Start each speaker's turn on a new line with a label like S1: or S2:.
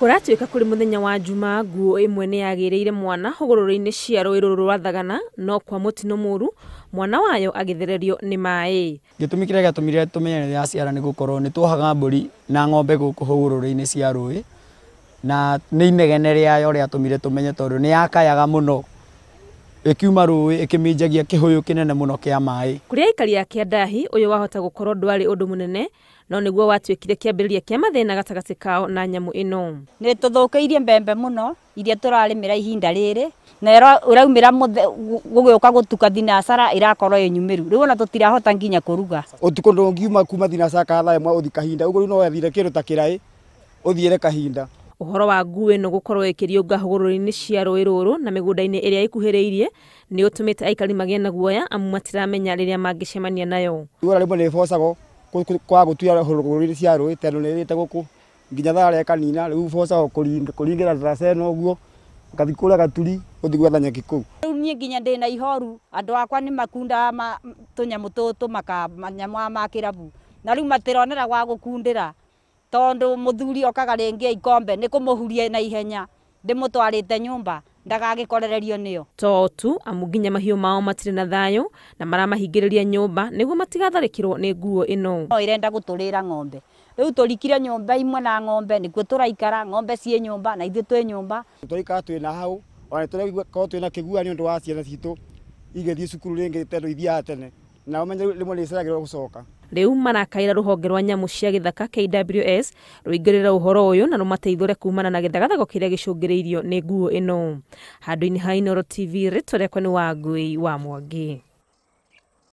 S1: Kũratuĩka kũrĩ mũthenya wa Jumaa nguo ĩmwe nĩyagĩrĩire mwana hũgũrũrũ-inĩ cia rũĩ rũrũ rwa Thagana, no kwa mũtino mũru mwana wayo agĩthererio nĩ maĩ.
S2: Gĩtũmi kĩrĩa gĩatũmire tũmenye nĩ yaciara nĩ gũkorwo nĩ tuohaga mbũri na ng'ombe gũkũ hũgũrũrũ-inĩ cia rũĩ, na nĩ inegene rĩayo rĩatũmire tũmenye tondũ nĩ yakayaga mũno ĩkiuma rũĩ ĩkĩminjagia kĩhũyũ kĩnene mũno kĩa maĩ.
S1: Kũrĩ aikari a Kĩandahi ũyũ wahota gũkorwo ndwarĩ ũndũ mũnene, no nĩguo watuĩkire kĩambĩrĩria kĩa mathĩna gatagatĩ kao na nyamũ ĩno.
S3: Nĩ tũthũkĩirie mbembe mũno iria tũrarĩmĩra ihinda rĩrĩ, na ĩraumĩra gũgĩũka gũtuka thinacara ĩrakorwo ĩ nyumĩru, rĩu ona tũtirahota nginya kũruga.
S4: Ũtukũ ndũngiuma kuma thinacara kana thaa ĩmwe ũthiĩ kahinda, ũguo rĩu no wethire kĩndũ ta kĩraĩ ũthiĩre kahinda.
S1: Ũhoro wa nguo ĩno gũkorwo ĩkĩriũnga hũgũrũrũ-inĩ cia rũĩ rũrũ na mĩgũnda-inĩ ĩrĩa ĩkuhĩrĩirie nĩ ũtũmĩte aikari magĩe na guoya amu matiramenya rĩrĩa mangĩcemania nayo.
S4: Ona rĩmwe nĩ ĩbocagwo kwaga gũtuĩra hũgũrũrũ-inĩ cia rũĩ tondũ nĩ ĩrĩte gũkũ nginya thaa rĩa ĩkanina, rĩu ĩbocagwo kũringĩra ndaraca ĩno ũguo ĩgathiĩ kũrĩa gaturi gũthiĩ gwetha nyeki kũu.
S3: Rĩu niĩ nginya ndĩna ihoru, andũ akwa nĩ makundaga tũnyamũ tũtũ manyamũ ma kĩrabu, na rĩu matironera gwa gũkundĩra tondũ mũthuri okaga rĩngĩ ikombe nĩ kũmũhuria na ihenya ndĩmũtwarĩte nyũmba ndagagĩkorererio nĩyo.
S1: To tu amu nginya mahiũ mao matirĩ na thayũ na maramahingĩrĩria nyũmba nĩguo matigatharĩkĩrwo nĩ nguo ĩno.
S3: No ĩrenda gũtũrĩra ng'ombe, rĩu tũrikire nyũmba imwe na ng'ombe nĩkuo tũraikara, ng'ombe ciĩ nyũmba na ithuĩ twĩ nyũmba.
S4: Tũraikara twĩ na hau ona nĩtũrakorwo twĩna kĩguoya nĩ ũndũ wa ciana citũ igĩthiĩ cukuru rĩngĩ tondũ ithiaga tene na ũmenye rĩmwe nĩ iceragĩrwo gũcoka.
S1: Rĩu marakaĩra rũhonge rwa nyamũ cia gĩthaka KWS rũingĩrĩre ũhoro ũyũ na rũmateithũre kumana na gĩthagathago kĩrĩa gĩcũngĩrĩirio nĩ nguo ĩno. Handũ-inĩ ha Inooro TV, rĩtwa rĩakwa nĩ Wangui wa Mwangi.